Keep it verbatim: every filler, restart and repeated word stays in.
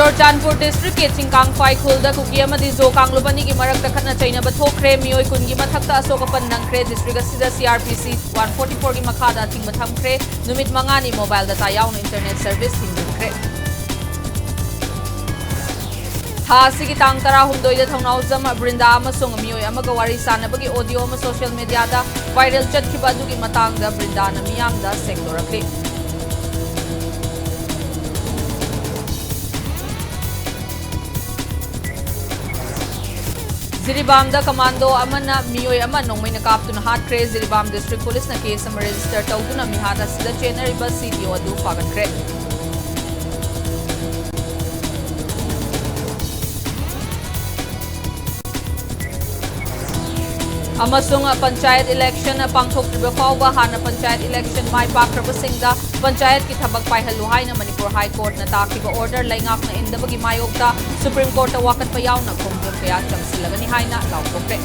ꯆꯨꯔꯆꯥꯟꯄꯨꯔ ꯗꯤꯁꯇ꯭ꯔꯤꯛꯀꯤ ꯆꯤꯡꯀꯥꯡꯐꯥꯏ ꯈꯨꯜꯗ ꯀꯨꯀꯤ ꯑꯃꯗꯤ ꯖꯣ ꯀꯥꯡꯂꯨꯞ ꯑꯅꯤꯒꯤ ꯃꯔꯛꯇ ꯈꯠꯅ ꯆꯩꯅꯕ ꯊꯣꯛꯈ꯭ꯔꯦ꯫ ꯃꯤꯑꯣꯏ ꯀꯨꯟꯒꯤ ꯃꯊꯛꯇ ꯑꯁꯣꯛ ꯑꯄꯟ ꯅꯪꯈ꯭ꯔꯦ꯫ ꯗꯤꯁꯇ꯭ꯔꯤꯛ ꯑꯁꯤꯗ C R P C one forty four ꯒꯤ ꯃꯈꯥꯗ ꯑꯊꯤꯡꯕ ꯊꯝꯈ꯭ꯔꯦ꯫ ꯅꯨꯃꯤꯠ ꯃꯉꯥꯅꯤ ꯃꯣꯕꯥꯏꯜ ꯗꯇꯥ ꯌꯥꯎꯅ ꯏꯟꯇꯔꯅꯦꯠ ꯁꯔꯚꯤꯁ ꯊꯤꯡꯖꯤꯟꯈ꯭ꯔꯦ꯫ ꯊꯥ ꯑꯁꯤꯒꯤ ꯇꯥꯡ ꯇꯔꯥꯍꯨꯝꯗꯣꯏꯗ ꯊꯧꯅꯥꯎꯖꯝ ꯕ꯭ꯔꯤꯟꯗꯥ ꯑꯃꯁꯨꯡ ꯃꯤꯑꯣꯏ ꯑꯃꯒ ꯋꯥꯔꯤ ꯁꯥꯟꯅꯕꯒꯤ ꯑꯣꯗꯤꯑꯣ ꯑꯃ ꯁꯣꯁꯤꯌꯦꯜ ꯃꯤꯗꯤꯌꯥꯗ ꯚꯥꯏꯔꯦꯜ ꯆꯠꯈꯤꯕ ꯑꯗꯨꯒꯤ ꯃꯇꯥꯡꯗ ꯕ꯭ꯔꯤꯟꯗꯥꯅ ꯃꯤꯌꯥꯝꯗ ꯁꯦꯡꯗꯣꯔꯛꯂꯤ꯫ ꯖꯤꯔꯤꯕꯥꯝꯗ ꯀꯃꯥꯟꯗꯣ ꯑꯃꯅ ꯃꯤꯑꯣꯏ ꯑꯃ ꯅꯣꯡꯃꯩꯅ ꯀꯥꯞꯇꯨꯅ ꯍꯥꯠꯈ꯭ꯔꯦ꯫ ꯖꯤꯔꯤꯕꯥꯝ ꯗꯤꯁꯇ꯭ꯔꯤꯛ ꯄꯨꯂꯤꯁꯅ ꯀꯦꯁ ꯑꯃ ꯔꯦꯖꯤꯁꯇꯔ ꯇꯧꯗꯨꯅ ꯃꯤꯍꯥꯠ ꯑꯁꯤꯗ ꯆꯦꯟꯅꯔꯤꯕ C P O ꯑꯗꯨ ꯐꯥꯒꯠꯈ꯭ꯔꯦ꯫ ꯑꯃꯁꯨꯡ ꯄꯟꯆꯥꯌꯠ ꯏꯂꯦꯛꯁꯟ ꯄꯥꯡꯊꯣꯛꯇ꯭ꯔꯤꯕ ꯐꯥꯎꯕ ꯍꯥꯟꯅ ꯄꯟꯆꯥꯌꯠ ꯏꯂꯦꯛꯁꯟ ꯃꯥꯏ ꯄꯥꯛꯈ꯭ꯔꯕꯁꯤꯡꯗ ꯄꯟꯆꯥꯌꯠꯀꯤ ꯊꯕꯛ ꯄꯥꯏꯍꯜꯂꯨ ꯍꯥꯏꯅ ꯃꯅꯤꯄꯨꯔ ꯍꯥꯏ ꯀꯣꯔꯠꯅ ꯇꯥꯈꯤꯕ ꯑꯣꯔꯗꯔ ꯂꯩꯉꯥꯛꯅ ꯏꯟꯗꯕꯒꯤ ꯃꯥꯌꯣꯛꯇ ꯁꯨꯄ꯭ꯔꯤꯝ ꯀꯣꯔꯠꯇ ꯋꯥꯀꯠꯄ ꯌꯥꯎꯅ ꯈꯣꯡꯖꯪ ꯀꯌꯥ ꯆꯪꯁꯤꯜꯂꯒꯅꯤ ꯍꯥꯏꯅ ꯂꯥꯎꯊꯣꯛꯈ꯭ꯔꯦ꯫